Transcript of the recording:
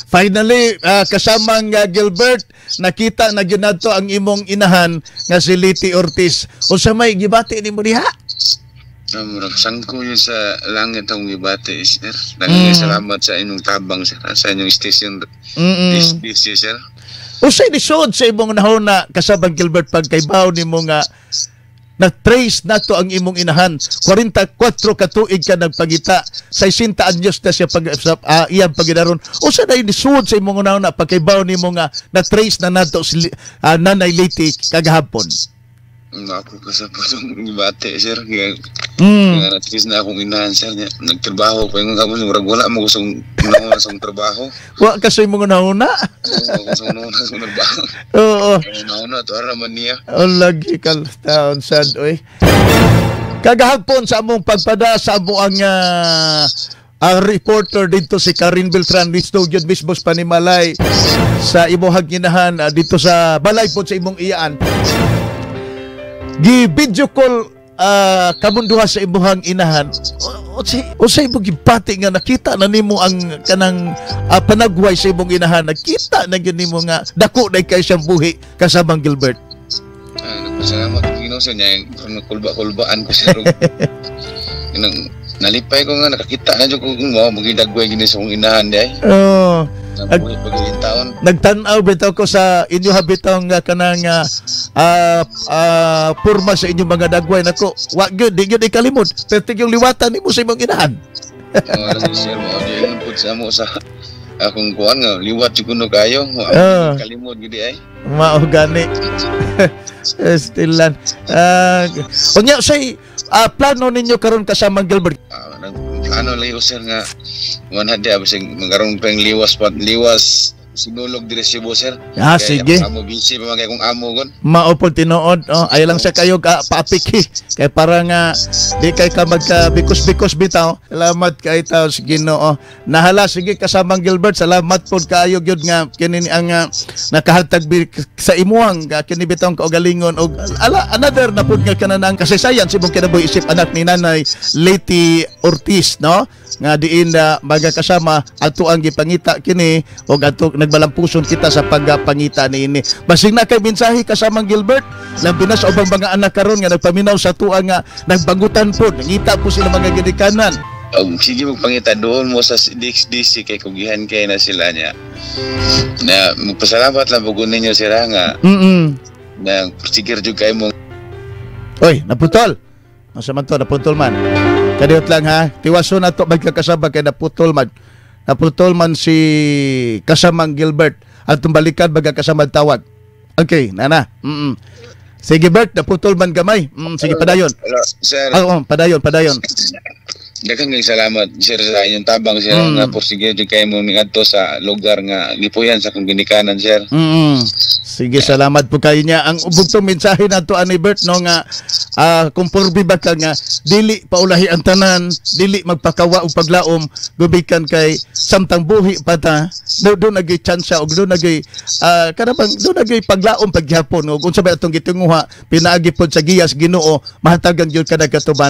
Finally, kasamang Gilbert, nakita na gyud nato ang imong inahan nga si Liti Ortiz. Unsa may gibati nimo diha? Murag sangko yun sa langit akong gibati, sir. Daghang salamat sa inyong tabang, sir, sa inyong station this year, sir. Unsay nisod sa imong nahuna, kasamang Gilbert, pagkaibaw nimo nga na-trace nato ang imong inahan? 44 ka tuig ka nagpangita, 60 anyos na siya pag sa iyang pagidaron. Unsa na nisud sa imong nahuna pagkaibaw nimo nga na-trace na nato si Nanay Liti kagahapon? Ako kasabot ang gibati, sir. Nga, nga na-trace na akong inahan, sir. Nya, nagtrabaho ko yung kapon, murag wala mo gustong nahuna sa akong trabaho. Wa ka sa imong nahuna. Oo, ako sa nahuna sa akong trabaho. Nahuna, to ara man niya. Oh, lagi kal taon sad oy. Kagahapon sa among pagpada sa among ang reporter dito si Karin Beltran dito gyud mismo sa panimalay sa imong ginahan, dito sa balay pod sa imong iyaan. Gi video call kamong duha sa imuhang inahan. Unsay imong gibati nga nakita na nimo ang kanang panagway sa imong inahan? Nakita na gyud nimo nga dako na kay siyang buhi, kasamang Gilbert. Nagpasalamat ko Ginoo sa niya, kung kulba-kulbaan ko, sir. Nang nalipay ko nga nakakita na jud ko kung mao magidagway gini sa akong inahan di ay. Oh. Nabuhi pa gyud taon. Nagtan-aw bitaw ko sa inyo habitong kanang porma sa inyong mga dagway nako. Wa gyud, di gyud ikalimot. Pero yung liwatan nimo sa imong inahan. Oh, lagi, sir, mao gyud pud sa amo sa akong kuan nga liwat jud kuno kayo. Wa kalimot gyud ay. Mao gani. Still lan. Unya say plano ninyo karon, kasamang Gilbert? Nag plano lagi ko, sir, nga man hadi bisag magaron pang liwas pat liwas sinulog diri sa Cebu, sir. Kaya Sige. akong amo busy pa man kay kung amo gon. Mao po tinuod. Oh, ay lang sa kayo ka paapiki. Kay para nga di kay ka magka bikos-bikos bitaw. Salamat kay tao sa Ginoo. Nahala, sige, kasamang Gilbert, salamat pod kaayo gyud nga kini ni ang nakahatag sa imuhang kini bitawng kaugalingon og ala another na pod nga kananang kasaysayan sa imong kinabuhi isip anak ni Nanay Leti Ortiz, no, nga diin na magakasama ato ang gipangita kini og ato nagbalampuson kita sa pagpangita niini. Basig na kay mensahe, kasamang Gilbert, labi na sa ubang mga anak karon nga nagpaminaw sa tuwa nga nagbangutan pod, nangita po sila mga ginikanan. Og sige magpangita doon mo sa DXDC kay kugihan kay na sila niya. Na magpasalamat lang pud ninyo sila nga na sige jud kay mo. Oy, naputol. Asa man to, naputol man. Kadiyot lang ha. Tiwaso na to magkakasaba kay naputol man. Naputol man si kasamang Gilbert. At balikan magkakasama tawag. Okay, nana. Sige Bert, naputol man gamay. Sige, padayon. Hello, sir. Ah, oh, padayon, padayon. Daghang kayong salamat, sir, sa inyong tabang, sir, nga pursige jud kay mo niadto sa lugar nga gipuyan sa akong ginikanan, sir. Sige, salamat po kayo niya. Ang bugtong mensahe nato ani Bert, no, nga kung ba ka nga dili paulahi ang tanan, dili magpakawa og paglaom, gubikan kay samtang buhi pa ta, do nagay tsansa og do nagay kanabang do nagay paglaom paghapon og unsa ba atong gitinguha pinaagi pod sa giyas Ginoo, mahatagan gyud ka nagkatuban.